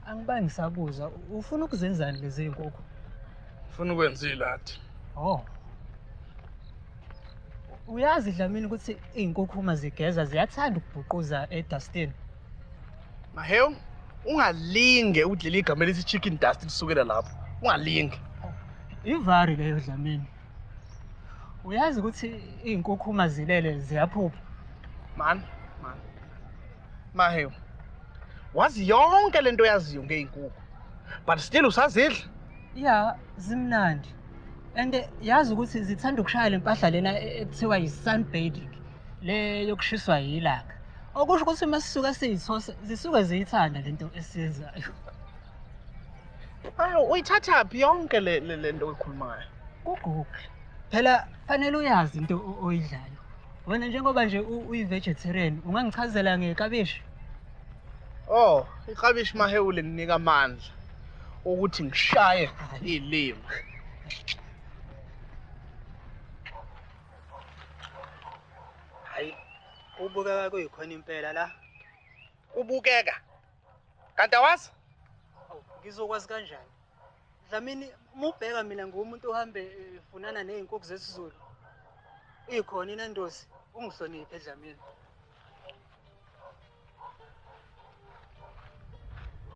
Angibangi ngisabuza, ufuna ukuzenzani lezi iy'nkukhu? Ufuna ukwenza iladi. Oh. Uyazi Dlamini ukuthi iy'nkukhu uma zigeza ziyathanda ukubhuquza edustini. Mahewu, ungalinge udlele igama elithi chicken dust lisukela lapho. Ungalinge. Ivari leyo Dlamini. Uyazi ukuthi iy'nkukhu uma zilele ziyaphupha. Man, man. Mahewu. Wazi yonke lento oyaziyo ngey'nkukhu. But still usazidla. Ya, zimnandi. And yazi ukuthi zithanda ukushaya le mpahla lena ekuthiwa yi-sunbathing, le yokushiswa yilanga. Okusho ukuthi uma sisuke siyithosa, zisuke ziyithanda lento esiyenzayo. Ayo, uyithathaphi yonke le nto oyikhulumayo? Ku-Google. Phela fanele uyazi into oyidlayo. Wena njengoba nje uyi-vegetarian, ungangichazela ngekabishi? Oh, iklabishi Mahewu linginika amandla ukuthi ngishaye ilimi. Hayi, kubukeka kuyikhona impela la. Kubukeka. Kanti awazi? Awu, ngizokwazi kanjani? Dlamini, uma ubheka mina ngumuntu ohambe efunana ney'nkukhu zesiZulu. Ikhona iNandosi, ungihloniphe Dlamini.